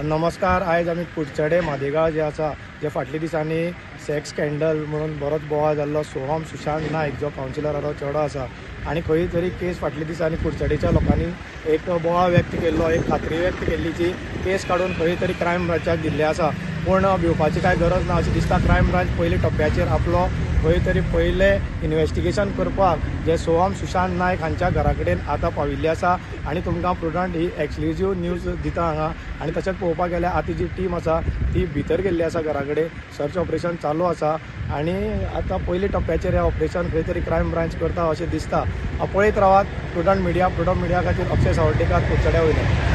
नमस्कार. आयज आमी कुडचडे मादेगाळ जे आसा, जे फाटल्या दिसांनी सेक्स स्कँडल म्हणून बरोच बोवाळ जाल्लो सोहम सुशांत नायक जो कावन्सिलराचो चेडो आसा आनी खंय तरी केस फाटल्या दिसांनी कुडचडेच्या लोकांनी एक बोवाळ व्यक्त केल्लो, एक खात्री व्यक्त केल्ली जी केस काडून खंय तरी क्रायम ब्रांचाक दिल्ली आसा. पूण भिवपाची कांय गरज ना अशें दिसता. क्रायम ब्रांच पयले टप्प्याचेर आपलो खंय तरी पयलें इन्वेस्टिगेशन करपाक जे सोहम सुशांत नायक हांच्या घरा कडेन आतां पाविल्ली आसा आनी तुमकां प्रुडंट ही एक्सक्लुजीव न्यूज दिता हांगा. आनी तशेंच पळोवपाक गेल्यार आतां जी टीम आसा ती भितर गेल्ली आसा घरा कडेन, सर्च ऑपरेशन चालू आसा आनी आतां पयले टप्प्याचेर हें ऑपरेशन खंय तरी क्रायम ब्रांच करता अशें दिसता. पळयत रावात प्रुडंट मिडिया. प्रुडंट मिडिया खातीर अक्षय सावर्डेकार, कुडचड्या वयल्यान.